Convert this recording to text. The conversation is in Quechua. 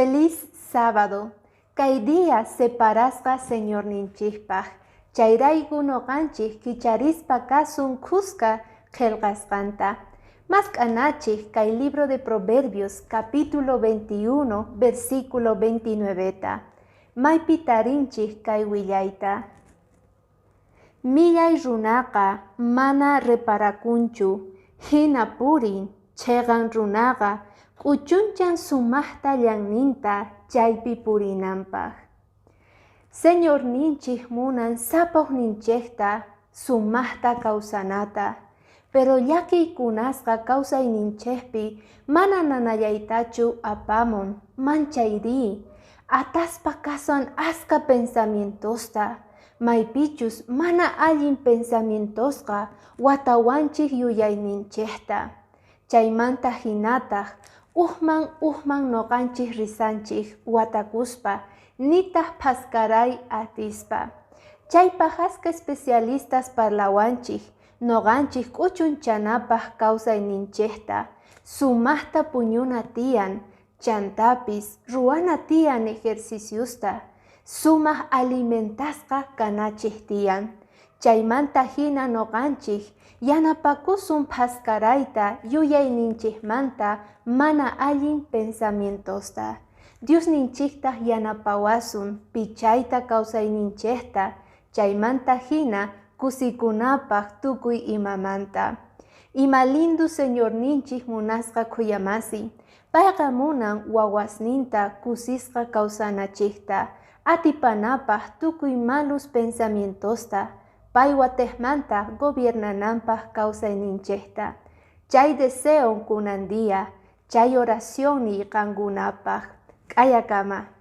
Feliz sábado! Kay día separasqa Señorninchikpaq, chayrayku noqanchik kicharispa kasun khuska qhelqasqanta. Mask'anachik kay libro de Proverbios, capítulo 21, versículo 29ta. Maypi tarinchik kay willayta? Millay runaqa mana reparakunchu, jina purin, cheqan runaqa k'uchunchan sumajta ñanninta chaypi purinanpaj. Señorninchik munan sapa ujninchejta sumajta kawsanata, pero llakiykunasqa kawsayninchejpi mana nanallaytachu apamun, manchayrí ataspa kasan aska pensamientosta, maypichus mana allin pensamientosqa watawanchik yuyayninchejta. Chaymanta jinataj ujman ujman noqanchik risanchik watakuspa, nitaj phaskaray atispa. Chaypaj aska especialistas parlawanchik noqanchik k'uchunchanapaj kawsayninchejta, sumajta puñuna tiyan, chantapis ruwana tiyan ejerciciosta, sumaj alimentasqa kanachej tiyan. Chaymanta jina noqanchik yanapakusun phaskarayta yuyayninchikmanta mana allin pensamientosta. Diosninchiktaq yanapawasun pichayta kawsayninchikta, chaymanta jina kusikunapaj tukuy imamanta. Ima lindo Señorninchik munasqa khuyamasi, payqa munan wawasninta kusisqa kawsanachikta, atipanapaj tukuy malos pensamientosta, pay watejmanta gobiernananpaj kawsayninchikta. Chay deseo kunan día, chay oración qankunapaj. K'ayakama.